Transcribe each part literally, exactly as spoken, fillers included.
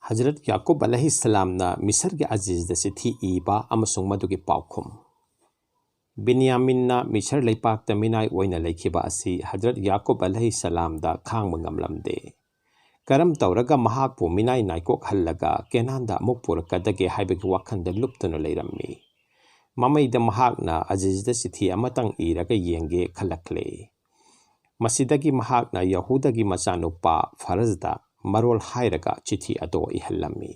ꯍꯖꯔꯠ ꯌꯥꯀꯨꯕ ꯑꯂꯩꯍꯤꯁꯁꯂꯥꯝꯅ ꯃꯤꯁꯔꯒꯤ ꯑꯖꯤꯖꯗ ꯆꯤꯊꯤ ꯏꯕ ꯑꯃꯁꯨꯡ ꯃꯗꯨꯒꯤ ꯄꯥꯎꯈꯨꯝ꯫ ꯕꯤꯟꯌꯥꯃꯤꯟꯅ ꯃꯤꯁꯔ ꯂꯩꯄꯥꯛꯇ ꯃꯤꯅꯥꯏ ꯑꯣꯏꯅ ꯂꯩꯈꯤꯕ ꯑꯁꯤ ꯍꯖꯔꯠ ꯌꯥꯀꯨꯕ ꯑꯂꯩꯍꯤꯁꯁꯂꯥꯝꯗ ꯈꯥꯡꯕ ꯉꯝꯂꯝꯗꯦ꯫ ꯀꯔꯝ ꯇꯧꯔꯒ ꯃꯍꯥꯛꯄꯨ ꯃꯤꯅꯥꯏ ꯅꯥꯏꯀꯣꯛꯍꯜꯂꯒ ꯀꯦꯅꯥꯟꯗ ꯑꯃꯨꯛ ꯄꯨꯔꯛꯀꯗꯒꯦ ꯍꯥꯏꯕꯒꯤ ꯋꯥꯈꯜꯗ ꯂꯨꯞꯇꯨꯅ ꯂꯩꯔꯝꯃꯤ꯫ ꯃꯃꯩꯗ ꯃꯍꯥꯛꯅ ꯑꯖꯤꯖꯗ ꯆꯤꯊꯤ ꯑꯃꯇꯪ ꯏꯔꯒ ꯌꯦꯡꯒꯦ ꯈꯜꯂꯛꯂꯦ꯫ ꯃꯁꯤꯗꯒꯤ ꯃꯍꯥꯛꯅ ꯌꯍꯨꯗꯒꯤ ꯃꯆꯥꯅꯨꯄꯥ ꯐꯔꯖꯗ ꯃꯔꯣꯜ ꯍꯥꯏꯔꯒ ꯆꯤꯊꯤ ꯑꯗꯨ ꯏꯍꯜꯂꯝꯃꯤ꯫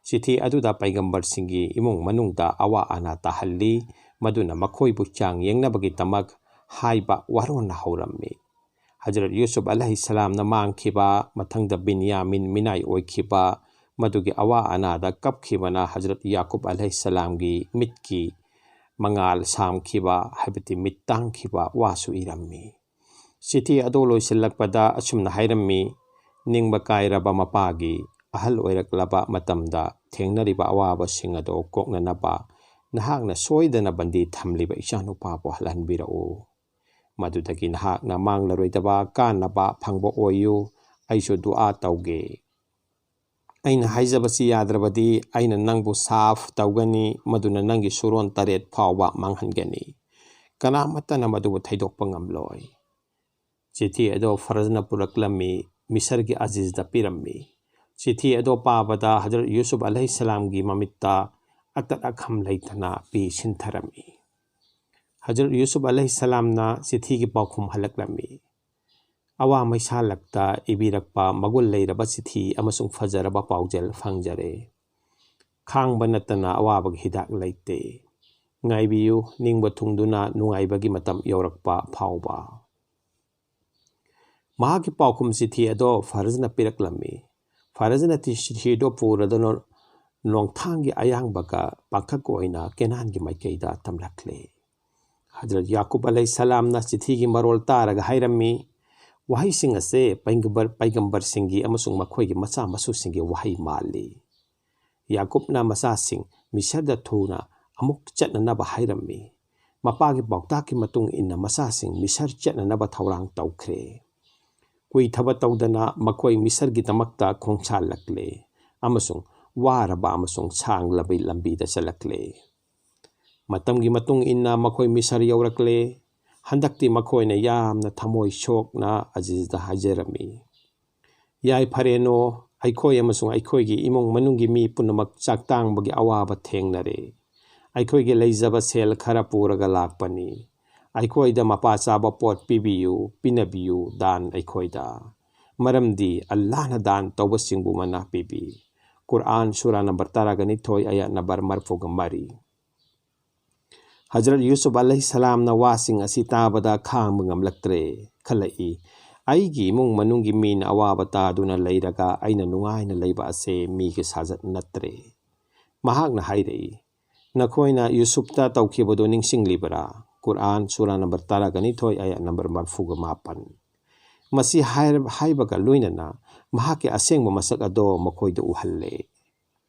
ꯆꯤꯊꯤ ꯑꯗꯨꯗ ꯄꯩꯒꯝꯕꯔꯁꯤꯡꯒꯤ ꯏꯃꯨꯡ ꯃꯅꯨꯡꯗ ꯑꯋꯥ ꯑꯅꯥ ꯇꯥꯍꯜꯂꯤ, ꯃꯗꯨꯅ ꯃꯈꯣꯏꯕꯨ ꯆꯥꯡ ꯌꯦꯡꯅꯕꯒꯤꯗꯃꯛ ꯍꯥꯏꯕ ꯋꯥꯔꯣꯟꯅ ꯍꯧꯔꯝꯃꯤ꯫ ꯍꯖꯔꯠ ꯌꯨꯁꯨꯞ ꯑꯂꯩꯍꯤꯁꯁꯂꯥꯝꯅ ꯃꯥꯡꯈꯤꯕ, ꯃꯊꯪꯗ ꯕꯤꯟꯌꯥꯃꯤꯟ ꯃꯤꯅꯥꯏ ꯑꯣꯏꯈꯤꯕ, ꯃꯗꯨꯒꯤ ꯑꯋꯥ ꯑꯅꯥꯗ ꯀꯞꯈꯤꯕꯅ ꯍꯖꯔꯠ ꯌꯥꯀꯨꯕ ꯑꯂꯩꯍꯤꯁꯁꯂꯥꯝꯒꯤ ꯃꯤꯠꯀꯤ ꯃꯉꯥꯜ ꯁꯥꯝꯈꯤꯕ, ꯍꯥꯏꯕꯗꯤ ꯃꯤꯠ ꯇꯥꯡꯈꯤꯕ ꯋꯥꯁꯨ ꯏꯔꯝꯃꯤ꯫ ꯆꯤꯊꯤ ꯑꯗꯨ ꯂꯣꯏꯁꯤꯜꯂꯛꯄꯗ ꯑꯁꯨꯝꯅ ꯍꯥꯏꯔꯝꯃꯤ: "ꯅꯤꯡꯕ ꯀꯥꯏꯔꯕ ꯃꯄꯥꯒꯤ ꯑꯍꯜ ꯑꯣꯏꯔꯛꯂꯕ ꯃꯇꯝꯗ ꯊꯦꯡꯅꯔꯤꯕ ꯑꯋꯥꯕꯁꯤꯡ ꯑꯗꯨ ꯀꯣꯛꯅꯅꯕ ꯅꯍꯥꯛꯅ ꯁꯣꯏꯗꯅ ꯕꯟꯗꯤ ꯊꯝꯂꯤꯕ ꯏꯆꯥꯅꯨꯄꯥꯕꯨ ꯍꯜꯍꯟꯕꯤꯔꯛꯎ꯫ ꯃꯗꯨꯗꯒꯤ ꯅꯍꯥꯛꯅ ꯃꯥꯡꯂꯔꯣꯏꯗꯕ ꯀꯥꯟꯅꯕ ꯐꯪꯕ ꯑꯣꯏꯌꯨ꯫ ꯑꯩꯁꯨ ꯗꯨꯑꯥ ꯇꯧꯒꯦ꯫ ꯑꯩꯅ ꯍꯥꯏꯖꯕꯁꯤ ꯌꯥꯗ꯭ꯔꯕꯗꯤ ꯑꯩꯅ ꯅꯪꯕꯨ ꯁꯥꯐ ꯇꯧꯒꯅꯤ, ꯃꯗꯨꯅ ꯅꯪꯒꯤ ꯁꯨꯔꯣꯟ ꯇꯔꯦꯠ ꯐꯥꯎꯕ ꯃꯥꯡꯍꯟꯒꯅꯤ꯫ ꯀꯅꯥꯃꯠꯇꯅ ꯃꯗꯨꯕꯨ ꯊꯩꯗꯣꯛꯄ ꯉꯝꯂꯣꯏ"꯫ ꯆꯤꯊꯤ ꯑꯗꯨ ꯐꯔꯖꯅ ꯄꯨꯔꯛꯂꯝꯃꯤ, ꯃꯤꯁꯔꯒꯤ ꯑꯖꯤꯖꯗ ꯄꯤꯔꯝꯃꯤ꯫ ꯆꯤꯊꯤ ꯑꯗꯨ ꯄꯥꯕꯗ ꯍꯖꯔꯠ ꯌꯨꯁꯨꯞ ꯑꯂꯩꯍꯤꯁꯁꯂꯥꯝꯒꯤ ꯃꯃꯤꯠꯇ ꯑꯇꯠ ꯑꯈꯝ ꯂꯩꯇꯅ ꯄꯤ ꯁꯤꯟꯊꯔꯝꯃꯤ꯫ ꯍꯖꯔꯠ ꯌꯨꯁꯨꯞ ꯑꯂꯩꯍꯤꯁꯁꯂꯥꯝꯅ ꯆꯤꯊꯤꯒꯤ ꯄꯥꯎꯈꯨꯝ ꯍꯜꯂꯛꯂꯝꯃꯤ꯫ ꯑꯋꯥ ꯃꯩꯁꯥ ꯂꯛꯇ ꯏꯕꯤꯔꯛꯄ ꯃꯒꯨꯟ ꯂꯩꯔꯕ ꯆꯤꯊꯤ ꯑꯃꯁꯨꯡ ꯐꯖꯔꯕ ꯄꯥꯎꯖꯦꯜ ꯐꯪꯖꯔꯦ꯫ ꯈꯥꯡꯕ ꯅꯠꯇꯅ ꯑꯋꯥꯕꯒꯤ ꯍꯤꯗꯥꯛ ꯂꯩꯇꯦ꯫ ꯉꯥꯏꯕꯤꯌꯨ, ꯅꯤꯡꯕ ꯊꯨꯡꯗꯨꯅ ꯅꯨꯡꯉꯥꯏꯕꯒꯤ ꯃꯇꯝ ꯌꯧꯔꯛꯄ ꯐꯥꯎꯕ꯫ ꯃꯍꯥꯛꯀꯤ ꯄꯥꯎꯈꯨꯝ ꯆꯤꯊꯤ ꯑꯗꯣ ꯐꯔꯖꯅ ꯄꯤꯔꯛꯂꯝꯃꯤ꯫ ꯐꯔꯖꯅ ꯆꯤꯊꯤꯗꯣ ꯄꯨꯔꯗꯨꯅ ꯅꯣꯡꯊꯥꯡꯒꯤ ꯑꯌꯥꯡꯕꯒ ꯄꯥꯡꯈꯛ ꯑꯣꯏꯅ ꯀꯦꯅꯥꯟꯒꯤ ꯃꯥꯏꯀꯩꯗ ꯇꯝꯂꯛꯂꯦ꯫ ꯍꯖꯔꯠ ꯌꯥꯀꯨꯕ ꯑꯂꯩꯍꯤꯁꯁꯂꯥꯝꯅ ꯆꯤꯊꯤꯒꯤ ꯃꯔꯣꯜ ꯇꯥꯔꯒ ꯍꯥꯏꯔꯝꯃꯤ, "ꯋꯥꯍꯩꯁꯤꯡ ꯑꯁꯦ ꯄꯩꯒꯝꯕꯔ-, ꯄꯩꯒꯝꯕꯔꯁꯤꯡꯒꯤ ꯑꯃꯁꯨꯡ ꯃꯈꯣꯏꯒꯤ ꯃꯆꯥ ꯃꯁꯨꯁꯤꯡꯒꯤ ꯋꯥꯍꯩ ꯃꯥꯜꯂꯤ"꯫ ꯌꯥꯀꯨꯕꯅ ꯃꯆꯥꯁꯤꯡ ꯃꯤꯁꯔꯗ ꯊꯨꯅ ꯑꯃꯨꯛ ꯆꯠꯅꯅꯕ ꯍꯥꯏꯔꯝꯃꯤ꯫ ꯃꯄꯥꯒꯤ ꯄꯥꯎꯇꯥꯛꯀꯤ ꯃꯇꯨꯡ ꯏꯟꯅ ꯃꯆꯥꯁꯤꯡ ꯃꯤꯁꯔ ꯆꯠꯅꯅꯕ ꯊꯧꯔꯥꯡ ꯇꯧꯈ꯭ꯔꯦ꯫ ꯀꯨꯏꯊꯕ ꯇꯧꯗꯅ ꯃꯈꯣꯏ ꯃꯤꯁꯔꯒꯤꯗꯃꯛꯇ ꯈꯣꯡꯁꯥꯜꯂꯛꯂꯦ꯫ ꯑꯃꯁꯨꯡ ꯋꯥꯔꯕ ꯑꯃꯁꯨꯡ ꯁꯥꯡꯂꯕ ꯂꯝꯕꯤꯗ ꯆꯠꯂꯛꯂꯦ꯫ ꯃꯇꯝꯒꯤ ꯃꯇꯨꯡ ꯏꯟꯅ ꯃꯈꯣꯏ ꯃꯤꯁꯔ ꯌꯧꯔꯛꯂꯦ꯫ ꯍꯟꯗꯛꯇꯤ ꯃꯈꯣꯏꯅ ꯌꯥꯝꯅ ꯊꯃꯣꯏ ꯁꯣꯛꯅ ꯑꯖꯤꯖꯗ ꯍꯥꯏꯖꯔꯝꯃꯤ, "ꯌꯥꯏꯐꯔꯦꯅꯣ, ꯑꯩꯈꯣꯏ ꯑꯃꯁꯨꯡ ꯑꯩꯈꯣꯏꯒꯤ ꯏꯃꯨꯡ ꯃꯅꯨꯡꯒꯤ ꯃꯤ ꯄꯨꯝꯅꯃꯛ ꯆꯥꯛꯇꯥꯡꯕꯒꯤ ꯑꯋꯥꯕ ꯊꯦꯡꯅꯔꯦ꯫ ꯑꯩꯈꯣꯏꯒꯤ ꯂꯩꯖꯕ ꯁꯦꯜ ꯈꯔ ꯄꯨꯔꯒ ꯂꯥꯛꯄꯅꯤ꯫ ꯑꯩꯈꯣꯏꯗ ꯃꯄꯥ ꯆꯥꯕ ꯄꯣꯠ ꯄꯤꯕꯤꯌꯨ, ꯄꯤꯅꯕꯤꯌꯨ, ꯗꯥꯟ ꯑꯩꯈꯣꯏꯗ꯫ ꯃꯔꯝꯗꯤ ꯑꯜꯂꯥꯍꯅ ꯗꯥꯟ ꯇꯧꯕꯁꯤꯡꯕꯨ ꯃꯅꯥ ꯄꯤꯕꯤ"꯫ ꯀꯨꯔꯑꯥꯟ ꯁꯨꯔꯥ ꯅꯝꯕꯔ ꯇꯔꯥꯒ ꯅꯤꯊꯣꯏ, ꯑꯌꯥꯠ ꯅꯝꯕꯔ ꯃꯔꯐꯨꯒ ꯃꯔꯤ꯫ ꯍꯖꯔꯠ ꯌꯨꯁꯨꯐ ꯑꯂꯩꯍꯤꯁꯂꯥꯝꯅ ꯋꯥꯁꯤꯡ ꯑꯁꯤ ꯇꯥꯕꯗ ꯈꯥꯡꯕ ꯉꯝꯂꯛꯇ꯭ꯔꯦ꯫ ꯈꯜꯂꯛꯏ, "ꯑꯩꯒꯤ ꯏꯃꯨꯡ ꯃꯅꯨꯡꯒꯤ ꯃꯤꯅ ꯑꯋꯥꯕ ꯇꯥꯗꯨꯅ ꯂꯩꯔꯒ ꯑꯩꯅ ꯅꯨꯡꯉꯥꯏꯅ ꯂꯩꯕ ꯑꯁꯦ ꯃꯤꯒꯤ ꯁꯥꯖꯠ ꯅꯠꯇ꯭ꯔꯦ"꯫ ꯃꯍꯥꯛꯅ ꯍꯥꯏꯔꯛꯏ, "ꯅꯈꯣꯏꯅ ꯌꯨꯁꯨꯞꯇ ꯇꯧꯈꯤꯕꯗꯨ ꯅꯤꯡꯁꯤꯡꯂꯤꯕꯔꯥ?" ꯀꯨꯔꯑꯥꯟ ꯁꯨꯔꯥ ꯅꯝꯕꯔ ꯇꯔꯥꯒ ꯅꯤꯊꯣꯏ, ꯑꯌꯥꯠ ꯅꯝꯕꯔ ꯃꯔꯐꯨꯒ ꯃꯥꯄꯟ꯫ ꯃꯁꯤ ꯍꯥꯏꯔ-, ꯍꯥꯏꯕꯒ ꯂꯣꯏꯅꯅ ꯃꯍꯥꯛꯀꯤ ꯑꯁꯦꯡꯕ ꯃꯁꯛ ꯑꯗꯣ ꯃꯈꯣꯏꯗ ꯎꯍꯜꯂꯦ꯫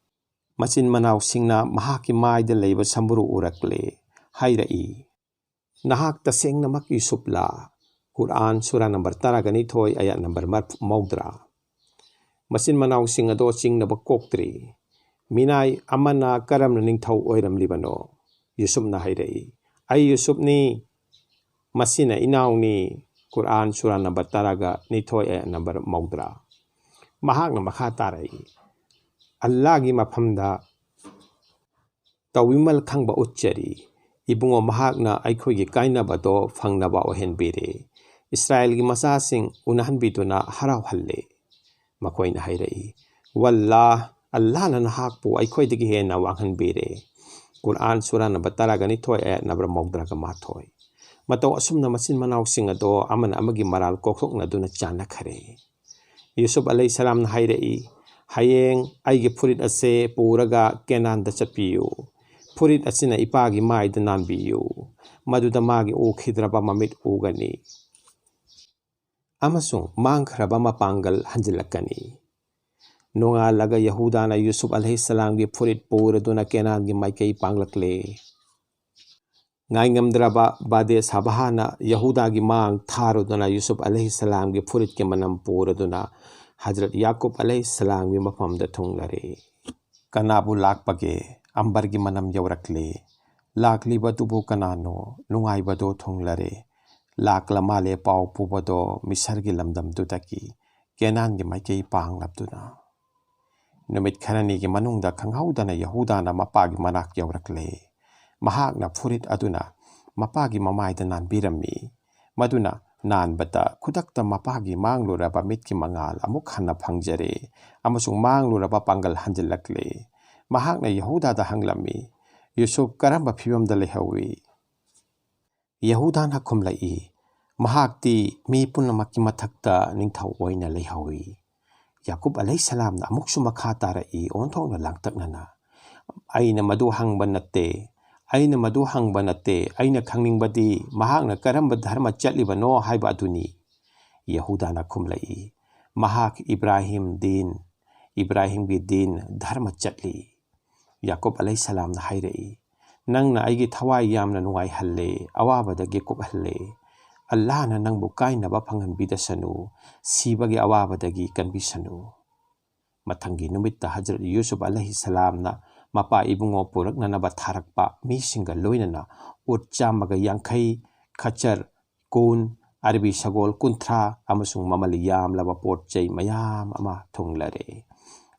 ꯃꯆꯤꯟ ꯃꯅꯥꯎꯁꯤꯡꯅ ꯃꯍꯥꯛꯀꯤ ꯃꯥꯏꯗ ꯂꯩꯕ ꯁꯝꯕ꯭ꯔꯨ ꯎꯔꯛꯂꯦ꯫ ꯍꯥꯏꯔꯛꯏ, "ꯅꯍꯥꯛ ꯇꯁꯦꯡꯅꯃꯛ ꯌꯨꯁꯨꯞꯂꯥ?" ꯀꯨꯔꯑꯥꯟ ꯁꯨꯔꯥ ꯅꯝꯕꯔ ꯇꯔꯥꯒ ꯅꯤꯊꯣꯏ, ꯑꯌꯥꯠ ꯅꯝꯕꯔ ꯃꯔꯐꯨ-, ꯃꯧꯗ꯭ꯔꯥ꯫ ꯃꯆꯤꯟ ꯃꯅꯥꯎꯁꯤꯡ ꯑꯗꯣ ꯆꯤꯡꯅꯕ ꯀꯣꯛꯇ꯭ꯔꯤ꯫ ꯃꯤꯅꯥꯏ ꯑꯃꯅ ꯀꯔꯝꯅ ꯅꯤꯡꯊꯧ ꯑꯣꯏꯔꯝꯂꯤꯕꯅꯣ? ꯌꯨꯁꯨꯞꯅ ꯍꯥꯏꯔꯛꯏ, "ꯑꯩ ꯌꯨꯁꯨꯞꯅꯤ, ꯃꯁꯤꯅ ꯏꯅꯥꯎꯅꯤ"꯫ ꯀꯨꯔꯑꯥꯟ ꯁꯨꯔꯥ ꯅꯝꯕꯔ ꯇꯔꯥꯒ ꯅꯤꯊꯣꯏ, ꯑꯌꯥꯠ ꯅꯝꯕꯔ ꯃꯧꯗ꯭ꯔꯥ꯫ ꯃꯍꯥꯛꯅ ꯃꯈꯥ ꯇꯥꯔꯛꯏ, "ꯑꯜꯂꯥꯒꯤ ꯃꯐꯝꯗ ꯇꯧꯕꯤꯃꯜ ꯈꯪꯕ ꯎꯠꯆꯔꯤ꯫ ꯏꯕꯨꯡꯉꯣ, ꯃꯍꯥꯛꯅ ꯑꯩꯈꯣꯏꯒꯤ ꯀꯥꯏꯅꯕꯗꯣ ꯐꯪꯅꯕ ꯑꯣꯏꯍꯟꯕꯤꯔꯦ꯫ ꯏꯁꯔꯥꯌꯦꯜꯒꯤ ꯃꯆꯥꯁꯤꯡ ꯎꯅꯍꯟꯕꯤꯗꯨꯅ ꯍꯔꯥꯎꯍꯜꯂꯦ"꯫ ꯃꯈꯣꯏꯅ ꯍꯥꯏꯔꯛꯏ, "ꯋꯜꯂꯥꯍ, ꯑꯜꯂꯥꯍꯅ ꯅꯍꯥꯛꯄꯨ ꯑꯩꯈꯣꯏꯗꯒꯤ ꯍꯦꯟꯅ ꯋꯥꯡꯍꯟꯕꯤꯔꯦ"꯫ ꯀꯨꯔꯑꯥꯟ ꯁꯨꯔꯥ ꯅꯝꯕꯔ ꯇꯔꯥꯒ ꯅꯤꯊꯣꯏ, ꯑꯌꯥꯠ ꯅꯝꯕꯔ ꯃꯧꯗ꯭ꯔꯥꯒ ꯃꯥꯊꯣꯏ꯫ ꯃꯇꯧ ꯑꯁꯨꯝꯅ ꯃꯆꯤꯟ ꯃꯅꯥꯎꯁꯤꯡ ꯑꯗꯣ ꯑꯃꯅ ꯑꯃꯒꯤ ꯃꯔꯥꯜ ꯀꯣꯛꯊꯣꯛꯅꯗꯨꯅ ꯆꯥꯟꯅꯈꯔꯦ꯫ ꯌꯨꯁꯨꯞ ꯑꯂꯩꯍꯤꯁꯂꯥꯝꯅ ꯍꯥꯏꯔꯛꯏ, "ꯍꯌꯦꯡ ꯑꯩꯒꯤ ꯐꯨꯔꯤꯠ ꯑꯁꯦ ꯄꯨꯔꯒ ꯀꯦꯅꯥꯟꯗ ꯆꯠꯄꯤꯌꯨ꯫ ꯐꯨꯔꯤꯠ ꯑꯁꯤꯅ ꯏꯄꯥꯒꯤ ꯃꯥꯏꯗ ꯅꯥꯟꯕꯤꯌꯨ꯫ ꯃꯗꯨꯗ ꯃꯥꯒꯤ ꯎꯈꯤꯗ꯭ꯔꯕ ꯃꯃꯤꯠ ꯎꯒꯅꯤ꯫ ꯑꯃꯁꯨꯡ ꯃꯥꯡꯈ꯭ꯔꯕ ꯃꯄꯥꯡꯒꯜ ꯍꯟꯖꯤꯜꯂꯛꯀꯅꯤ"꯫ ꯅꯣꯡꯉꯥꯜꯂꯒ ꯌꯍꯨꯗꯥꯅ ꯌꯨꯁꯨꯞ ꯑꯂꯩꯍꯤꯁꯂꯥꯝꯒꯤ ꯐꯨꯔꯤꯠ ꯄꯨꯔꯗꯨꯅ ꯀꯦꯅꯥꯟꯒꯤ ꯃꯥꯏꯀꯩ ꯄꯥꯡꯂꯛꯂꯦ꯫ ꯉꯥꯏꯉꯝꯗ꯭ꯔꯕ ꯕꯥꯗꯦ ꯁꯥꯕꯍꯥꯅ ꯌꯍꯨꯗꯥꯒꯤ ꯃꯥꯡ ꯊꯥꯔꯨꯗꯨꯅ ꯌꯨꯁꯨꯞ ꯑꯂꯩꯍꯤꯁꯂꯥꯝꯒꯤ ꯐꯨꯔꯤꯠꯀꯤ ꯃꯅꯝ ꯄꯨꯔꯗꯨꯅ ꯍꯖꯔꯠ ꯌꯥꯀꯨꯕ ꯑꯂꯩꯍꯤꯁꯁꯂꯥꯝꯒꯤ ꯃꯐꯝꯗ ꯊꯨꯡꯂꯔꯦ꯫ ꯀꯅꯥꯕꯨ ꯂꯥꯛꯄꯒꯦ? ꯑꯝꯕꯔꯒꯤ ꯃꯅꯝ ꯌꯧꯔꯛꯂꯦ꯫ ꯂꯥꯛꯂꯤꯕꯗꯨꯕꯨ ꯀꯅꯥꯅꯣ? ꯅꯨꯡꯉꯥꯏꯕꯗꯣ ꯊꯨꯡꯂꯔꯦ꯫ ꯂꯥꯛꯂ ꯃꯥꯜꯂꯦ ꯄꯥꯎ ꯄꯨꯕꯗꯣ ꯃꯤꯁꯔꯒꯤ ꯂꯝꯗꯝꯗꯨꯗꯒꯤ, ꯀꯦꯅꯥꯟꯒꯤ ꯃꯥꯏꯀꯩ ꯄꯥꯡꯂꯕꯗꯨꯅ꯫ ꯅꯨꯃꯤꯠ ꯈꯔꯅꯤꯒꯤ ꯃꯅꯨꯡꯗ ꯈꯪꯍꯧꯗꯅ ꯌꯍꯨꯗꯥꯅ ꯃꯄꯥꯒꯤ ꯃꯅꯥꯛ ꯌꯧꯔꯛꯂꯦ꯫ ꯃꯍꯥꯛꯅ ꯐꯨꯔꯤꯠ ꯑꯗꯨꯅ ꯃꯄꯥꯒꯤ ꯃꯃꯥꯏꯗ ꯅꯥꯟꯕꯤꯔꯝꯃꯤ꯫ ꯃꯗꯨꯅ ꯅꯥꯟꯕꯗ ꯈꯨꯗꯛꯇ ꯃꯄꯥꯒꯤ ꯃꯥꯡꯂꯨꯔꯕ ꯃꯤꯠꯀꯤ ꯃꯉꯥꯜ ꯑꯃꯨꯛ ꯍꯟꯅ ꯐꯪꯖꯔꯦ ꯑꯃꯁꯨꯡ ꯃꯥꯡꯂꯨꯔꯕ ꯄꯥꯡꯒꯜ ꯍꯟꯖꯤꯜꯂꯛꯂꯦ꯫ ꯃꯍꯥꯛꯅ ꯌꯍꯨꯗꯥꯗ ꯍꯪꯂꯝꯃꯤ, "ꯌꯨꯁꯨꯞ ꯀꯔꯝꯕ ꯐꯤꯕꯝꯗ ꯂꯩꯍꯧꯏ?" ꯌꯍꯨꯗꯥꯅ ꯈꯨꯝꯂꯛꯏ, "ꯃꯍꯥꯛꯇꯤ ꯃꯤ ꯄꯨꯝꯅꯃꯛꯀꯤ ꯃꯊꯛꯇ ꯅꯤꯡꯊꯧ ꯑꯣꯏꯅ ꯂꯩꯍꯧꯏ꯫" ꯌꯥꯀꯨꯕ ꯑꯂꯩꯍꯤꯁꯁꯂꯥꯝꯅ ꯑꯃꯨꯛꯁꯨ ꯃꯈꯥ ꯇꯥꯔꯛꯏ, ꯑꯣꯟꯊꯣꯛꯅ ꯂꯥꯡꯇꯛꯅꯅ, "ꯑꯩꯅ ꯃꯗꯨ ꯍꯪꯕ ꯅꯠꯇꯦ, ꯑꯩꯅ ꯃꯗꯨ ꯍꯪꯕ ꯅꯠꯇꯦ꯫ ꯑꯩꯅ ꯈꯪꯅꯤꯡꯕꯗꯤ ꯃꯍꯥꯛꯅ ꯀꯔꯝꯕ ꯙꯔꯃ ꯆꯠꯂꯤꯕꯅꯣ ꯍꯥꯏꯕ ꯑꯗꯨꯅꯤ꯫" ꯌꯍꯨꯗꯥꯅ ꯈꯨꯝꯂꯛꯏ, "ꯃꯍꯥꯛ ꯏꯕ꯭ꯔꯥꯍꯤꯝ ꯗꯤꯟ, ꯏꯕ꯭ꯔꯥꯍꯤꯝꯒꯤ ꯗꯤꯟ, ꯙꯔꯃ ꯆꯠꯂꯤ꯫" ꯌꯥꯀꯨꯕ ꯑꯂꯩꯍꯤꯁꯁꯂꯥꯝꯅ ꯍꯥꯏꯔꯛꯏ, "ꯅꯪꯅ ꯑꯩꯒꯤ ꯊꯋꯥꯏ ꯌꯥꯝꯅ ꯅꯨꯡꯉꯥꯏꯍꯜꯂꯦ, ꯑꯋꯥꯕꯗꯒꯤ ꯀꯣꯛꯍꯜꯂꯦ꯫ ꯑꯜꯂꯥꯍꯅ ꯅꯪꯕꯨ ꯀꯥꯏꯅꯕ ꯐꯪꯍꯟꯕꯤꯗꯁꯅꯨ, ꯁꯤꯕꯒꯤ ꯑꯋꯥꯕꯗꯒꯤ ꯀꯟꯕꯤꯁꯅꯨ꯫" ꯃꯊꯪꯒꯤ ꯅꯨꯃꯤꯠꯇ ꯍꯖꯔꯠ ꯌꯨꯁꯨꯞ ꯑꯂꯩꯍꯤꯁꯁꯂꯥꯝꯅ ꯃꯄꯥ ꯏꯕꯨꯡꯉꯣ ꯄꯨꯔꯛꯅꯅꯕ ꯊꯥꯔꯛꯄ ꯃꯤꯁꯤꯡꯒ ꯂꯣꯏꯅꯅ ꯎꯠ ꯆꯥꯝꯃꯒ ꯌꯥꯡꯈꯩ, ꯈꯆꯔ ꯀꯨꯟ, ꯑꯔꯕꯤ ꯁꯒꯣꯜ ꯀꯨꯟꯊ꯭ꯔꯥ ꯑꯃꯁꯨꯡ ꯃꯃꯜ ꯌꯥꯝꯂꯕ ꯄꯣꯠ ꯆꯩ ꯃꯌꯥꯝ ꯑꯃ ꯊꯨꯡꯂꯔꯦ꯫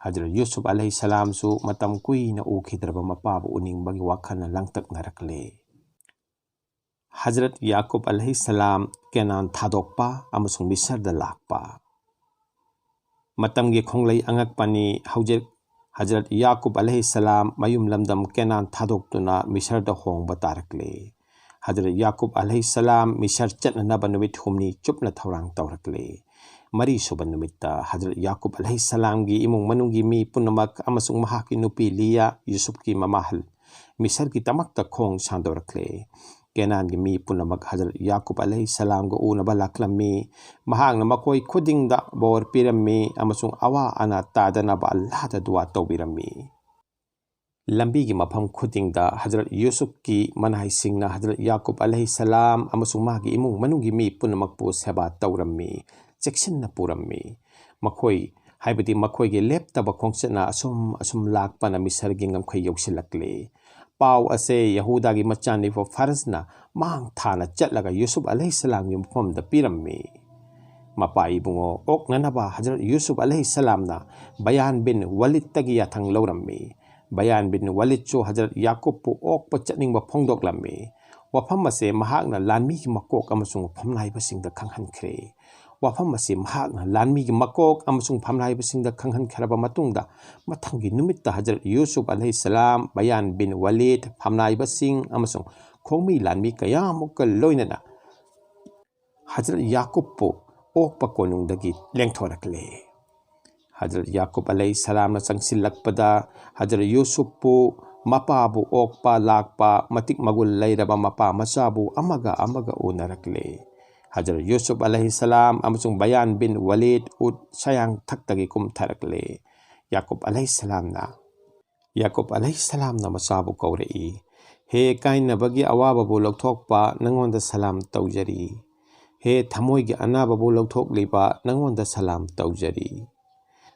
ꯍꯖꯔꯠ ꯌꯨꯁꯨꯞ ꯑꯂꯩꯍꯤꯁꯁꯂꯥꯝꯁꯨ ꯃꯇꯝ ꯀꯨꯏꯅ ꯎꯈꯤꯗ꯭ꯔꯕ ꯃꯄꯥꯕꯨ ꯎꯅꯤꯡꯕꯒꯤ ꯋꯥꯈꯜꯅ ꯂꯥꯡꯇꯛꯅꯔꯛꯂꯦ꯫ ꯍꯖꯔꯠ ꯌꯥꯀꯨꯕ ꯑꯂꯩꯍꯤꯁꯁꯂꯥꯝ ꯀꯦꯅꯥꯟ ꯊꯥꯗꯣꯛꯄ ꯑꯃꯁꯨꯡ ꯃꯤꯁꯔꯗ ꯂꯥꯛꯄ꯫ ꯃꯇꯝꯒꯤ ꯈꯣꯡꯂꯩ ꯑꯉꯛꯄꯅꯤ꯫ ꯍꯧꯖꯤꯛ ꯍꯖꯔꯠ ꯌꯥꯀꯨꯕ ꯑꯂꯩꯍꯤꯁꯁꯂꯥꯝ ꯃꯌꯨꯝ ꯂꯝꯗꯝ ꯀꯦꯅꯥꯟ ꯊꯥꯗꯣꯛꯇꯨꯅ ꯃꯤꯁꯔꯗ ꯍꯣꯡꯕ ꯇꯥꯔꯛꯂꯦ꯫ ꯍꯖꯔꯠ ꯌꯥꯀꯨꯕ ꯑꯂꯩꯍꯤꯁꯁꯂꯥꯝ ꯃꯤꯁꯔ ꯆꯠꯅꯅꯕ ꯅꯨꯃꯤꯠ ꯍꯨꯝꯅꯤ ꯆꯨꯞꯅ ꯊꯧꯔꯥꯡ ꯇꯧꯔꯛꯂꯦ꯫ ꯃꯔꯤꯁꯨꯕ ꯅꯨꯃꯤꯠꯇ ꯍꯖꯔꯠ ꯌꯥꯀꯨꯕ ꯑꯂꯩꯍꯤꯁꯁꯂꯥꯝꯒꯤ ꯏꯃꯨꯡ ꯃꯅꯨꯡꯒꯤ ꯃꯤ ꯄꯨꯝꯅꯃꯛ ꯑꯃꯁꯨꯡ ꯃꯍꯥꯛꯀꯤ ꯅꯨꯄꯤ ꯂꯤꯌꯥ, ꯌꯨꯁꯨꯞꯀꯤ ꯃꯃꯥꯍꯜ, ꯃꯤꯁꯔꯒꯤꯗꯃꯛꯇ ꯈꯣꯡ ꯁꯥꯟꯗꯣꯔꯛꯂꯦ꯫ ꯀꯦꯅꯥꯟꯒꯤ ꯃꯤ ꯄꯨꯝꯅꯃꯛ ꯍꯖꯔꯠ ꯌꯥꯀꯨꯕ ꯑꯂꯩꯍꯤꯁꯁꯂꯥꯝꯒ ꯎꯅꯕ ꯂꯥꯛꯂꯝꯃꯤ꯫ ꯃꯍꯥꯛꯅ ꯃꯈꯣꯏ ꯈꯨꯗꯤꯡꯗ ꯕꯣꯔ ꯄꯤꯔꯝꯃꯤ ꯑꯃꯁꯨꯡ ꯑꯋꯥ ꯑꯅꯥ ꯇꯥꯗꯅꯕ ꯑꯜꯂꯥꯍꯗ ꯗꯨꯋꯥ ꯇꯧꯕꯤꯔꯝꯃꯤ꯫ ꯂꯝꯕꯤꯒꯤ ꯃꯐꯝ ꯈꯨꯗꯤꯡꯗ ꯍꯖꯔꯠ ꯌꯨꯁꯨꯞꯀꯤ ꯃꯅꯥꯏꯁꯤꯡꯅ ꯍꯖꯔꯠ ꯌꯥꯀꯨꯕ ꯑꯂꯩꯍꯤꯁꯁꯂꯥꯝ ꯑꯃꯁꯨꯡ ꯃꯥꯒꯤ ꯏꯃꯨꯡ ꯃꯅꯨꯡꯒꯤ ꯃꯤ ꯄꯨꯝꯅꯃꯛꯄꯨ ꯁꯦꯕꯥ ꯇꯧꯔꯝꯃꯤ, ꯆꯦꯛꯁꯤꯟꯅ ꯄꯨꯔꯝꯃꯤ꯫ ꯃꯈꯣꯏ, ꯍꯥꯏꯕꯗꯤ ꯃꯈꯣꯏꯒꯤ ꯂꯦꯞꯇꯕ ꯈꯣꯡꯆꯠꯅ ꯑꯁꯨꯝ ꯑꯁꯨꯝ ꯂꯥꯛꯄꯅ ꯃꯤꯁꯔꯒꯤ ꯉꯝꯈꯩ ꯌꯧꯁꯤꯜꯂꯛꯂꯦ꯫ ꯄꯥꯎ ꯑꯁꯦ ꯌꯍꯨꯗꯥꯒꯤ ꯃꯆꯥꯅꯨꯄꯥ ꯐꯔꯁꯅ ꯃꯥꯡ ꯊꯥꯅ ꯆꯠꯂꯒ ꯌꯨꯁꯨꯞ ꯑꯂꯩꯍꯤꯁꯁꯂꯥꯝꯒꯤ ꯃꯐꯝꯗ ꯄꯤꯔꯝꯃꯤ꯫ ꯃꯄꯥ ꯏꯕꯨꯡꯉꯣ ꯑꯣꯛꯅꯅꯕ ꯍꯖꯔꯠ ꯌꯨꯁꯨꯞ ꯑꯂꯩꯍꯤꯁꯁꯂꯥꯝꯅ ꯕꯌꯥꯟ ꯕꯤꯟ ꯋꯂꯤꯗꯇꯒꯤ ꯌꯥꯊꯪ ꯂꯧꯔꯝꯃꯤ꯫ ꯕꯌꯥꯟ ꯕꯤꯟ ꯋꯂꯤꯗꯁꯨ ꯍꯖꯔꯠ ꯌꯥꯀꯨꯕꯄꯨ ꯑꯣꯛꯄ ꯆꯠꯅꯤꯡꯕ ꯐꯣꯡꯗꯣꯛꯂꯝꯃꯤ꯫ ꯋꯥꯐꯝ ꯑꯁꯦ ꯃꯍꯥꯛꯅ ꯂꯥꯟꯃꯤꯒꯤ ꯃꯀꯣꯛ ꯑꯃꯁꯨꯡ ꯐꯝꯅꯥꯏꯕꯁꯤꯡꯗ ꯈꯪꯍꯟꯈ꯭ꯔꯦ꯫ ꯋꯥꯐꯝ ꯑꯁꯤ ꯃꯍꯥꯛꯅ ꯂꯥꯟꯃꯤꯒꯤ ꯃꯀꯣꯛ ꯑꯃꯁꯨꯡ ꯐꯝꯅꯥꯏꯕꯁꯤꯡꯗ ꯈꯪꯍꯟꯈ꯭ꯔꯕ ꯃꯇꯨꯡꯗ, ꯃꯊꯪꯒꯤ ꯅꯨꯃꯤꯠꯇ ꯍꯖꯔꯠ ꯌꯨꯁꯨꯞ ꯑꯂꯩꯍꯤꯁꯁꯂꯥꯝ, ꯕꯌꯥꯟ ꯕꯤꯟ ꯋꯂꯤꯗ, ꯐꯝꯅꯥꯏꯕꯁꯤꯡ ꯑꯃꯁꯨꯡ ꯈꯣꯡꯃꯤ ꯂꯥꯟꯃꯤ ꯀꯌꯥꯃꯨꯛꯀ ꯂꯣꯏꯅꯅ ꯍꯖꯔꯠ ꯌꯥꯀꯨꯕꯄꯨ ꯑꯣꯛꯄ ꯀꯣꯅꯨꯡꯗꯒꯤ ꯂꯦꯡꯊꯣꯔꯛꯂꯦ꯫ ꯍꯖꯔꯠ ꯌꯥꯀꯨꯕ ꯑꯂꯩꯍꯤꯁꯁꯂꯥꯝꯅ ꯆꯪꯁꯤꯜꯂꯛꯄꯗ, ꯍꯖꯔꯠ ꯌꯨꯁꯨꯞꯄꯨ, ꯃꯄꯥꯕꯨ ꯑꯣꯛꯄ ꯂꯥꯛꯄ ꯃꯇꯤꯛ ꯃꯒꯨꯟ ꯂꯩꯔꯕ ꯃꯄꯥ ꯃꯆꯥꯕꯨ ꯑꯃꯒ ꯑꯃꯒ ꯎꯅꯔꯛꯂꯦ꯫ ꯍꯖꯔꯠ ꯌꯨꯁꯨꯞ ꯑꯂꯩꯍꯤꯁꯁꯂꯥꯝ ꯑꯃꯁꯨꯡ ꯕꯌꯥꯟ ꯕꯤꯟ ꯋꯂꯤꯗ ꯎꯠ ꯁꯌꯥꯡꯊꯛꯇꯒꯤ ꯀꯨꯝꯊꯔꯛꯂꯦ꯫ ꯌꯥꯀꯨꯕ ꯑꯂꯩꯍꯤꯁꯁꯂꯥꯝꯅ, ꯌꯥꯀꯨꯕ ꯑꯂꯩꯍꯤꯁꯁꯂꯥꯝꯅ ꯃꯆꯥꯕꯨ ꯀꯧꯔꯛꯏ, "ꯍꯦ ꯀꯥꯏꯅꯕꯒꯤ ꯑꯋꯥꯕꯕꯨ ꯂꯧꯊꯣꯛꯄ, ꯅꯉꯣꯟꯗ ꯁꯂꯥꯝ ꯇꯧꯖꯔꯤ꯫ ꯍꯦ ꯊꯃꯣꯏꯒꯤ ꯑꯅꯥꯕꯕꯨ ꯂꯧꯊꯣꯛꯂꯤꯕ, ꯅꯉꯣꯟꯗ ꯁꯂꯥꯝ ꯇꯧꯖꯔꯤ"꯫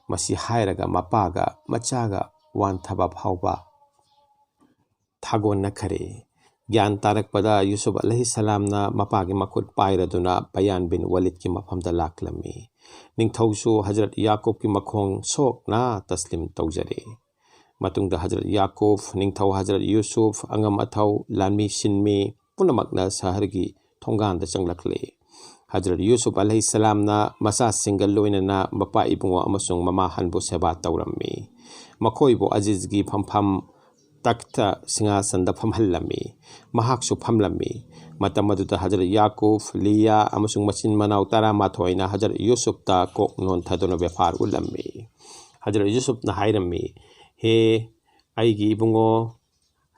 ꯃꯁꯤ ꯍꯥꯏꯔꯒ ꯃꯄꯥꯒ ꯃꯆꯥꯒ ꯋꯥꯟꯊꯕ ꯐꯥꯎꯕ ꯊꯥꯒꯣꯟꯅꯈꯔꯦ꯫ ꯒ꯭ꯌꯥꯟ ꯇꯥꯔꯛꯄꯗ ꯌꯨꯁꯨꯞ ꯑꯂꯩꯍꯤꯁꯁꯂꯥꯝꯅ ꯃꯄꯥꯒꯤ ꯃꯈꯨꯠ ꯄꯥꯏꯔꯗꯨꯅ ꯕꯌꯥꯟ ꯕꯤꯟ ꯋꯂꯤꯗꯀꯤ ꯃꯐꯝꯗ ꯂꯥꯛꯂꯝꯃꯤ꯫ ꯅꯤꯡꯊꯧꯁꯨ ꯍꯖꯔꯠ ꯌꯥꯀꯨꯕꯀꯤ ꯃꯈꯣꯡ ꯁꯣꯛꯅ ꯇꯁꯂꯤꯝ ꯇꯧꯖꯔꯦ꯫ ꯃꯇꯨꯡꯗ ꯍꯖꯔꯠ ꯌꯥꯀꯨꯕ, ꯅꯤꯡꯊꯧ ꯍꯖꯔꯠ ꯌꯨꯁꯨꯞ, ꯑꯉꯝ ꯑꯊꯧ, ꯂꯥꯟꯃꯤ ꯁꯤꯟꯃꯤ ꯄꯨꯝꯅꯃꯛꯅ ꯁꯍꯔꯒꯤ ꯊꯣꯡꯒꯥꯟꯗ ꯆꯪꯂꯛꯂꯦ꯫ ꯍꯖꯔꯠ ꯌꯨꯁꯨꯞ ꯑꯂꯩꯍꯤꯁꯁꯂꯥꯝꯅ ꯃꯆꯥꯁꯤꯡꯒ ꯂꯣꯏꯅꯅ ꯃꯄꯥ ꯏꯕꯨꯡꯉꯣ ꯑꯃꯁꯨꯡ ꯃꯃꯥꯍꯟꯕꯨ ꯁꯦꯕꯥ ꯇꯧꯔꯝꯃꯤ꯫ ꯃꯈꯣꯏꯕꯨ ꯑꯖꯤꯖꯒꯤ ꯐꯝꯐꯝ ꯇꯈꯇ ꯁꯤꯡꯍꯥꯁꯟꯗ ꯐꯝꯍꯜꯂꯝꯃꯤ꯫ ꯃꯍꯥꯛꯁꯨ ꯐꯝꯂꯝꯃꯤ꯫ ꯃꯇꯝ ꯑꯗꯨꯗ ꯍꯖꯔꯠ ꯌꯥꯀꯨꯕ, ꯂꯤꯌꯥ ꯑꯃꯁꯨꯡ ꯃꯆꯤꯟ ꯃꯅꯥꯎ ꯇꯔꯥꯃꯥꯊꯣꯏꯅ ꯍꯖꯔꯠ ꯌꯨꯁꯨꯞꯇ ꯀꯣꯛ ꯅꯣꯟꯊꯗꯨꯅ ꯕꯦꯐꯥꯔ ꯎꯠꯂꯝꯃꯤ꯫ ꯍꯖꯔꯠ ꯌꯨꯁꯨꯞꯅ ꯍꯥꯏꯔꯝꯃꯤ, "ꯍꯦ ꯑꯩꯒꯤ ꯏꯕꯨꯡꯉꯣ,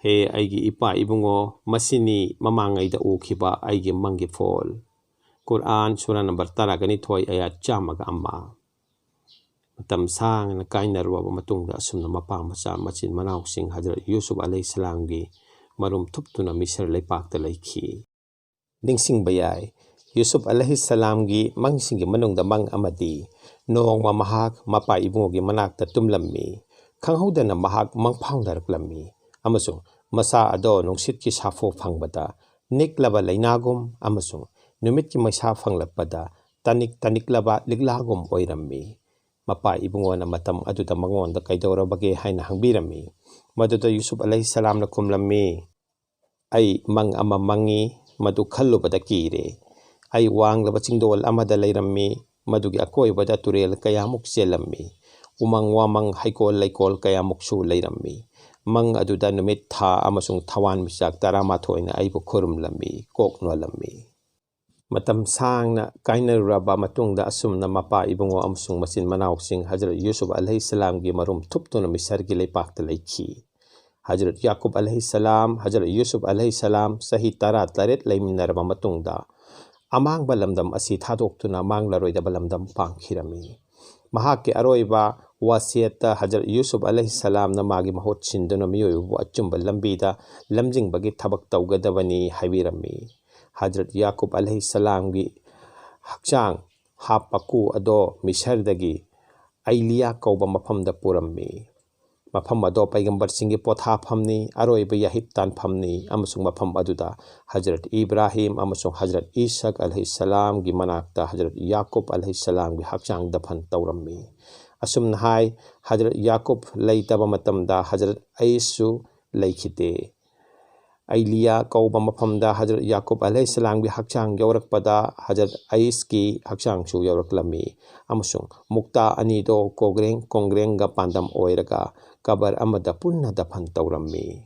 ꯍꯦ ꯑꯩꯒꯤ ꯏꯄꯥ ꯏꯕꯨꯡꯉꯣ, ꯃꯁꯤꯅꯤ ꯃꯃꯥꯡꯉꯩꯗ ꯎꯈꯤꯕ ꯑꯩꯒꯤ ꯃꯪꯒꯤ ꯐꯣꯜ"꯫ ꯀꯨꯔꯑꯥꯟ ꯁꯨꯔꯥ ꯅꯝꯕꯔ ꯇꯔꯥꯒ ꯅꯤꯊꯣꯏ, ꯑꯌꯥꯠ ꯆꯥꯝꯃꯒ ꯑꯃ꯫ ꯃꯇꯝ ꯁꯥꯡꯅ ꯀꯥꯏꯅꯔꯨꯔꯕ ꯃꯇꯨꯡꯗ ꯑꯁꯨꯝꯅ ꯃꯄꯥ ꯃꯆꯥ ꯃꯆꯤꯟ ꯃꯅꯥꯎꯁꯤꯡ ꯍꯖꯔꯠ ꯌꯨꯁꯨꯞ ꯑꯂꯩꯍꯤꯁꯁꯂꯥꯝꯒꯤ ꯃꯔꯨꯝ ꯊꯨꯞꯇꯨꯅ ꯃꯤꯁꯔ ꯂꯩꯄꯥꯛꯇ ꯂꯩꯈꯤ꯫ ꯅꯤꯡꯁꯤꯡꯕ ꯌꯥꯏ, ꯌꯨꯁꯨꯞ ꯑꯂꯩꯍꯤꯁꯁꯂꯥꯝꯒꯤ ꯃꯪꯁꯤꯡꯒꯤ ꯃꯅꯨꯡꯗ ꯃꯪ ꯑꯃꯗꯤ ꯅꯣꯡꯃ ꯃꯍꯥꯛ ꯃꯄꯥ ꯏꯕꯨꯡꯉꯣꯒꯤ ꯃꯅꯥꯛꯇ ꯇꯨꯝꯂꯝꯃꯤ꯫ ꯈꯪꯍꯧꯗꯅ ꯃꯍꯥꯛ ꯃꯪꯐꯥꯎꯅꯔꯛꯂꯝꯃꯤ ꯑꯃꯁꯨꯡ ꯃꯁꯥ ꯑꯗꯣ ꯅꯨꯡꯁꯤꯠꯀꯤ ꯁꯥꯐꯨ ꯐꯪꯕꯗ ꯅꯤꯛꯂꯕ ꯂꯩꯅꯥꯒꯨꯝ ꯑꯃꯁꯨꯡ ꯅꯨꯃꯤꯠꯀꯤ ꯃꯩꯁꯥ ꯐꯪꯂꯛꯄꯗ ꯇꯅꯤꯛ ꯇꯅꯤꯛꯂꯕ ꯂꯤꯛꯂꯥꯒꯨꯝ ꯑꯣꯏꯔꯝꯃꯤ꯫ ꯃꯄꯥ ꯏꯕꯨꯡꯉꯣꯅ ꯃꯇꯝ ꯑꯗꯨꯗ ꯃꯉꯣꯟꯗ ꯀꯩꯗꯧꯔꯕꯒꯦ ꯍꯥꯏꯅ ꯍꯪꯕꯤꯔꯝꯃꯤ꯫ ꯃꯗꯨꯗ ꯌꯨꯁꯨꯞ ꯑꯂꯩꯍꯤꯁꯁꯂꯥꯝꯅ ꯈꯨꯝꯂꯝꯃꯤ, "ꯑꯩ ꯃꯪ ꯑꯃ ꯃꯪꯉꯤ, ꯃꯗꯨ ꯈꯜꯂꯨꯕꯗ ꯀꯤꯔꯦ꯫ ꯑꯩ ꯋꯥꯡꯂꯕ ꯆꯤꯡꯗꯣꯜ ꯑꯃꯗ ꯂꯩꯔꯝꯃꯤ, ꯃꯗꯨꯒꯤ ꯑꯀꯣꯏꯕꯗ ꯇꯨꯔꯦꯜ ꯀꯌꯥꯃꯨꯛ ꯆꯦꯜꯂꯝꯃꯤ꯫ ꯎꯃꯪ ꯋꯥꯃꯪ, ꯍꯩꯀꯣꯜ ꯂꯩꯀꯣꯜ ꯀꯌꯥꯃꯨꯛꯁꯨ ꯂꯩꯔꯝꯃꯤ꯫ ꯃꯪ ꯑꯗꯨꯗ ꯅꯨꯃꯤꯠ, ꯊꯥ ꯑꯃꯁꯨꯡ ꯊꯋꯥꯟꯃꯤꯆꯥꯛ ꯇꯔꯥꯃꯥꯊꯣꯏꯅ ꯑꯩꯕꯨ ꯈꯨꯔꯨꯝꯂꯝꯃꯤ, ꯀꯣꯛ ꯅꯣꯜꯂꯝꯃꯤ"꯫ ꯃꯇꯝ ꯁꯥꯡꯅ ꯀꯥꯏꯅꯔꯨꯔꯕ ꯃꯇꯨꯡꯗ ꯑꯁꯨꯝꯅ ꯃꯄꯥ ꯏꯕꯨꯡꯉꯣ ꯑꯃꯁꯨꯡ ꯃꯆꯤꯟ ꯃꯅꯥꯎꯁꯤꯡ ꯍꯖꯔꯠ ꯌꯨꯁꯨꯐ ꯑꯂꯩꯍꯤꯁꯁꯂꯥꯝꯒꯤ ꯃꯔꯨꯝ ꯊꯨꯞꯇꯨꯅ ꯃꯤꯁꯔꯒꯤ ꯂꯩꯄꯥꯛꯇ ꯂꯩꯈꯤ꯫ ꯍꯖꯔꯠ ꯌꯥꯀꯨꯕ ꯑꯂꯩꯍꯤꯁꯁꯂꯥꯝ, ꯍꯖꯔꯠ ꯌꯨꯁꯨꯐ ꯑꯂꯩꯍꯤꯁꯁꯂꯥꯝ ꯆꯍꯤ ꯇꯔꯥ ꯇꯔꯦꯠ ꯂꯩꯃꯤꯟꯅꯔꯕ ꯃꯇꯨꯡꯗ ꯑꯃꯥꯡꯕ ꯂꯝꯗꯝ ꯑꯁꯤ ꯊꯥꯗꯣꯛꯇꯨꯅ ꯃꯥꯡꯂꯔꯣꯏꯗꯕ ꯂꯝꯗꯝ ꯄꯥꯡꯈꯤꯔꯝꯃꯤ꯫ ꯃꯍꯥꯛꯀꯤ ꯑꯔꯣꯏꯕ ꯋꯥꯁꯤꯌꯠꯇ ꯍꯖꯔꯠ ꯌꯨꯁꯨꯐ ꯑꯂꯩꯍꯤꯁꯁꯂꯥꯝꯅ ꯃꯥꯒꯤ ꯃꯍꯨꯠ ꯁꯤꯟꯗꯨꯅ ꯃꯤꯑꯣꯏꯕꯕꯨ ꯑꯆꯨꯝꯕ ꯂꯝꯕꯤꯗ ꯂꯝꯖꯤꯡꯕꯒꯤ ꯊꯕꯛ ꯇꯧꯒꯗꯕꯅꯤ ꯍꯥꯏꯕꯤꯔꯝꯃꯤ꯫ ꯍꯖꯔꯠ ꯌꯥꯀꯨꯕ ꯑꯂꯩꯍꯤꯁꯁꯂꯥꯝꯒꯤ ꯍꯛꯆꯥꯡ ꯍꯥꯞ ꯃꯀꯨ ꯑꯗꯣ ꯃꯤꯁꯔꯗꯒꯤ ꯑꯩꯂꯤꯌꯥ ꯀꯧꯕ ꯃꯐꯝꯗ ꯄꯨꯔꯝꯃꯤ꯫ ꯃꯐꯝ ꯑꯗꯣ ꯄꯩꯒꯝꯕꯔꯁꯤꯡꯒꯤ ꯄꯣꯊꯥꯐꯝꯅꯤ, ꯑꯔꯣꯏꯕ ꯌꯥꯍꯤꯞ ꯇꯥꯟꯐꯝꯅꯤ, ꯑꯃꯁꯨꯡ ꯃꯐꯝ ꯑꯗꯨꯗ ꯍꯖꯔꯠ ꯏꯕ꯭ꯔꯥꯍꯤꯝ ꯑꯃꯁꯨꯡ ꯍꯖꯔꯠ ꯏꯁꯛ ꯑꯂꯩꯍꯤꯁꯁꯂꯥꯝꯒꯤ ꯃꯅꯥꯛꯇ ꯍꯖꯔꯠ ꯌꯥꯀꯨꯕ ꯑꯂꯩꯍꯤꯁꯁꯂꯥꯝꯒꯤ ꯍꯛꯆꯥꯡ ꯗꯐꯟ ꯇꯧꯔꯝꯃꯤ꯫ ꯑꯁꯨꯝꯅ ꯍꯥꯏ, ꯍꯖꯔꯠ ꯌꯥꯀꯨꯕ ꯂꯩꯇꯕ ꯃꯇꯝꯗ ꯍꯖꯔꯠ ꯑꯩꯁꯁꯨ ꯂꯩꯈꯤꯗꯦ꯫ ꯑꯩꯂꯤꯌꯥ ꯀꯧꯕ ꯃꯐꯝꯗ ꯍꯖꯔꯠ ꯌꯥꯀꯨꯕ ꯑꯂꯩꯍꯤꯁꯁꯂꯥꯝꯒꯤ ꯍꯛꯆꯥꯡ ꯌꯧꯔꯛꯄꯗ ꯍꯖꯔꯠ ꯑꯩꯁꯀꯤ ꯍꯛꯆꯥꯡꯁꯨ ꯌꯧꯔꯛꯂꯝꯃꯤ, ꯑꯃꯁꯨꯡ ꯃꯨꯛꯇꯥ ꯑꯅꯤꯗꯣ ꯀꯣꯒ꯭ꯔꯦꯡ ꯀꯣꯡꯒ꯭ꯔꯦꯡꯒ ꯄꯥꯟꯗꯝ ꯑꯣꯏꯔꯒ ꯀꯕꯔ ꯑꯃꯗ ꯄꯨꯟꯅ ꯗꯐꯟ ꯇꯧꯔꯝꯃꯤ꯫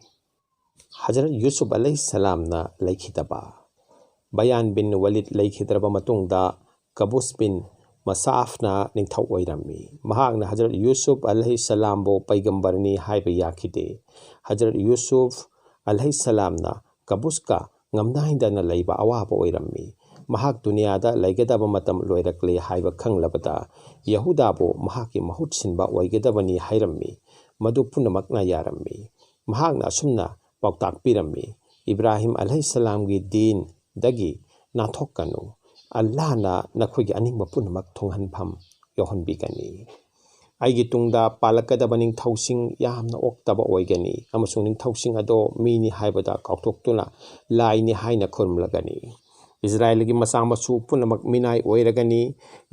ꯍꯖꯔꯠ ꯌꯨꯁꯨꯐ ꯑꯂꯩꯍꯤꯁꯁꯂꯥꯝꯅ ꯂꯩꯈꯤꯗꯕ꯫ ꯕꯌꯥꯟ ꯕꯤꯟ ꯋꯂꯤꯗ ꯂꯩꯈꯤꯗ꯭ꯔꯕ ꯃꯇꯨꯡꯗ ꯀꯕꯨꯁ ꯕꯤꯟ ꯃꯁꯥꯐꯅ ꯅꯤꯡꯊꯧ ꯑꯣꯏꯔꯝꯃꯤ꯫ ꯃꯍꯥꯛꯅ ꯍꯖꯔꯠ ꯌꯨꯁꯨꯐ ꯑꯂꯩꯍꯤꯁꯁꯂꯥꯝꯕꯨ ꯄꯩꯒꯝꯕꯔꯅꯤ ꯍꯥꯏꯕ ꯌꯥꯈꯤꯗꯦ꯫ ꯍꯖꯔꯠ ꯌꯨꯁꯨꯐ ꯑꯂꯩꯍꯤꯁꯁꯂꯥꯝꯅ ꯀꯕꯨꯁꯀ ꯉꯝꯅꯥꯏꯗꯅ ꯂꯩꯕ ꯑꯋꯥꯕ ꯑꯣꯏꯔꯝꯃꯤ꯫ ꯃꯍꯥꯛ ꯗꯨꯅꯤꯌꯥꯗ ꯂꯩꯒꯗꯕ ꯃꯇꯝ ꯂꯣꯏꯔꯛꯂꯦ ꯍꯥꯏꯕ ꯈꯪꯂꯕꯗ ꯌꯍꯨꯗꯥꯕꯨ ꯃꯍꯥꯛꯀꯤ ꯃꯍꯨꯠ ꯁꯤꯟꯕ ꯑꯣꯏꯒꯗꯕꯅꯤ ꯍꯥꯏꯔꯝꯃꯤ꯫ ꯃꯗꯨ ꯄꯨꯝꯅꯃꯛꯅ ꯌꯥꯔꯝꯃꯤ꯫ ꯃꯍꯥꯛꯅ ꯑꯁꯨꯝꯅ ꯄꯥꯎꯇꯥꯛ ꯄꯤꯔꯝꯃꯤ, "ꯏꯕ꯭ꯔꯥꯍꯤꯝ ꯑꯂꯩꯍꯤꯁꯁꯂꯥꯝꯒꯤ ꯗꯤꯟꯗꯒꯤ ꯅꯥꯟꯊꯣꯛꯀꯅꯨ꯫ ꯑꯜꯂꯥꯍꯅ ꯅꯈꯣꯏꯒꯤ ꯑꯅꯤꯡꯕ ꯄꯨꯝꯅꯃꯛ ꯊꯨꯡꯍꯟꯐꯝ ꯌꯧꯍꯟꯕꯤꯒꯅꯤ꯫ ꯑꯩꯒꯤ ꯇꯨꯡꯗ ꯄꯥꯜꯂꯛꯀꯗꯕ ꯅꯤꯡꯊꯧꯁꯤꯡ ꯌꯥꯝꯅ ꯑꯣꯛꯇꯕ ꯑꯣꯏꯒꯅꯤ, ꯑꯃꯁꯨꯡ ꯅꯤꯡꯊꯧꯁꯤꯡ ꯑꯗꯣ ꯃꯤꯅꯤ ꯍꯥꯏꯕꯗ ꯀꯥꯎꯊꯣꯛꯇꯨꯅ ꯂꯥꯏꯅꯤ ꯍꯥꯏꯅ ꯈꯨꯔꯨꯝꯂꯒꯅꯤ꯫ ꯏꯁꯔꯥꯌꯦꯜꯒꯤ ꯃꯆꯥ ꯃꯁꯨ ꯄꯨꯝꯅꯃꯛ ꯃꯤꯅꯥꯏ ꯑꯣꯏꯔꯒꯅꯤ꯫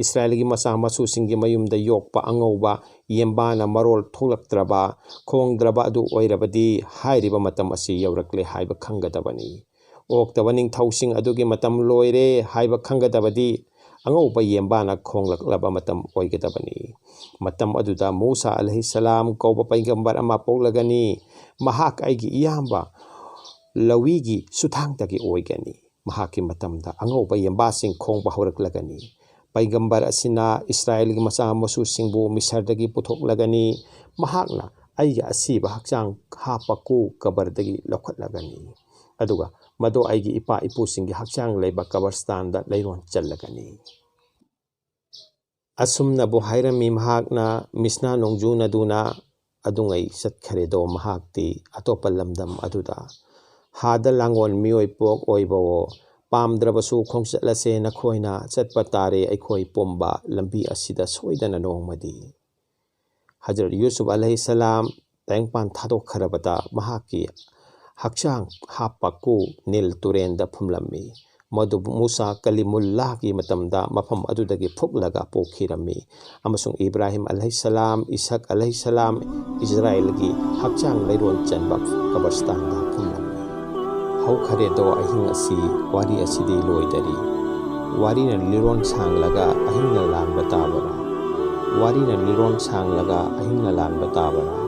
ꯏꯁꯔꯥꯌꯦꯜꯒꯤ ꯃꯆꯥ ꯃꯁꯨꯁꯤꯡꯒꯤ ꯃꯌꯨꯝꯗ ꯌꯣꯛꯄ ꯑꯉꯧꯕ ꯌꯦꯟꯕꯥꯅ ꯃꯔꯣꯜ ꯊꯣꯛꯂꯛꯇ꯭ꯔꯕ, ꯈꯣꯡꯗ꯭ꯔꯕ ꯑꯗꯨ ꯑꯣꯏꯔꯕꯗꯤ ꯍꯥꯏꯔꯤꯕ ꯃꯇꯝ ꯑꯁꯤ ꯌꯧꯔꯛꯂꯦ ꯍꯥꯏꯕ ꯈꯪꯒꯗꯕꯅꯤ꯫ ꯑꯣꯛꯇꯕ ꯅꯤꯡꯊꯧꯁꯤꯡ ꯑꯗꯨꯒꯤ ꯃꯇꯝ ꯂꯣꯏꯔꯦ ꯍꯥꯏꯕ ꯈꯪꯒꯗꯕꯗꯤ ꯑꯉꯧꯕ ꯌꯦꯟꯕꯥꯅ ꯈꯣꯡꯂꯛꯂꯕ ꯃꯇꯝ ꯑꯣꯏꯒꯗꯕꯅꯤ꯫ ꯃꯇꯝ ꯑꯗꯨꯗ ꯃꯨꯁꯥ ꯑꯂꯩꯍꯤꯁꯁꯂꯥꯝ ꯀꯧꯕ ꯄꯩꯒꯝꯕꯔ ꯑꯃ ꯄꯣꯛꯂꯒꯅꯤ꯫ ꯃꯍꯥꯛ ꯑꯩꯒꯤ ꯏꯌꯥꯝꯕ ꯂꯧꯏꯒꯤ ꯁꯨꯊꯥꯡꯗꯒꯤ ꯑꯣꯏꯒꯅꯤ꯫ ꯃꯍꯥꯛꯀꯤ ꯃꯇꯝꯗ ꯑꯉꯧꯕ ꯌꯦꯟꯕꯥꯁꯤꯡ ꯈꯣꯡꯕ ꯍꯧꯔꯛꯂꯒꯅꯤ꯫ ꯄꯩꯒꯝꯕꯔ ꯑꯁꯤꯅ ꯏꯁꯔꯥꯌꯦꯜꯒꯤ ꯃꯆꯥ ꯃꯁꯨꯁꯤꯡꯕꯨ ꯃꯤꯁꯔꯗꯒꯤ ꯄꯨꯊꯣꯛꯂꯒꯅꯤ꯫ ꯃꯍꯥꯛꯅ ꯑꯩꯒꯤ ꯑꯁꯤꯕ ꯍꯛꯆꯥꯡ ꯍꯥꯞꯄ ꯀꯨ ꯀꯕꯔꯗꯒꯤ ꯂꯧꯈꯠꯂꯒꯅꯤ, ꯑꯗꯨꯒ ꯃꯗꯨ ꯑꯩꯒꯤ ꯏꯄꯥ ꯏꯄꯨꯁꯤꯡꯒꯤ ꯍꯛꯆꯥꯡ ꯂꯩꯕ ꯀꯕꯔꯁꯇꯥꯟꯗ ꯂꯩꯔꯣꯟ ꯆꯜꯂꯒꯅꯤ꯫ ꯑꯁꯨꯝꯅꯕꯨ ꯍꯥꯏꯔꯝꯃꯤ ꯃꯍꯥꯛꯅ, ꯃꯤꯁꯅꯥ ꯅꯣꯡꯖꯨ ꯅꯗꯨꯅ ꯑꯗꯨꯉꯩ ꯆꯠꯈ꯭ꯔꯦꯗꯣ꯫ ꯃꯍꯥꯛꯇꯤ ꯑꯇꯣꯞꯄ ꯂꯝꯗꯝ ꯑꯗꯨꯗ ꯍꯥꯗ ꯂꯥꯡꯒꯣꯜ ꯃꯤꯑꯣꯏ ꯄꯣꯛ ꯑꯣꯏꯕꯋꯣ, ꯄꯥꯝꯗ꯭ꯔꯕꯁꯨ ꯈꯣꯡꯆꯠ ꯑꯁꯦ ꯅꯈꯣꯏꯅ ꯆꯠꯄ ꯇꯥꯔꯦ꯫ ꯑꯩꯈꯣꯏ ꯄꯨꯝꯕ ꯂꯝꯕꯤ ꯑꯁꯤꯗ ꯁꯣꯏꯗꯅ ꯅꯣꯡꯃꯗꯤ꯫ ꯍꯖꯔꯠ ꯌꯨꯁꯨꯐ ꯑꯂꯩꯍꯤꯁꯁꯂꯥꯝ ꯇꯥꯏꯕꯪꯄꯥꯟ ꯊꯥꯗꯣꯛꯈ꯭ꯔꯕꯗ ꯃꯍꯥꯛꯀꯤ ꯍꯛꯆꯥꯡ ꯍꯥꯞꯄ ꯀꯨ ꯅꯤꯜ ꯇꯨꯔꯦꯟꯗ ꯐꯨꯝꯂꯝꯃꯤ꯫ ꯃꯗꯨ ꯃꯨꯁꯥ ꯀꯂꯤꯃꯨꯜꯂꯥꯍꯒꯤ ꯃꯇꯝꯗ ꯃꯐꯝ ꯑꯗꯨꯗꯒꯤ ꯐꯨꯛꯂꯒ ꯄꯣꯛꯈꯤꯔꯝꯃꯤ, ꯑꯃꯁꯨꯡ ꯏꯕ꯭ꯔꯥꯍꯤꯝ ꯑꯂꯩꯍꯤꯁꯁꯂꯥꯝ, ꯏꯁꯍꯛ ꯑꯂꯩꯍꯤꯁꯁꯂꯥꯝ, ꯏꯁꯔꯥꯏꯜꯒꯤ ꯍꯛꯆꯥꯡ ꯂꯩꯔꯣꯟ ꯆꯟꯕ ꯀꯕꯔꯁꯇꯥꯟꯗ ꯐꯨꯝꯂꯝꯃꯤ꯫ ꯍꯧꯈꯔꯦꯗꯣ ꯑꯍꯤꯡ ꯑꯁꯤ ꯋꯥꯔꯤ ꯑꯁꯤꯗꯤ ꯂꯣꯏꯗꯔꯤ꯫ ꯋꯥꯔꯤꯅ ꯂꯤꯔꯣꯟ ꯁꯥꯡꯂꯒ ꯑꯍꯤꯡꯅ ꯂꯥꯟꯕ ꯇꯥꯕꯔꯥ? ꯋꯥꯔꯤꯅ ꯂꯤꯔꯣꯟ ꯁꯥꯡꯂꯒ ꯑꯍꯤꯡꯅ ꯂꯥꯟꯕ ꯇꯥꯕꯔꯥ?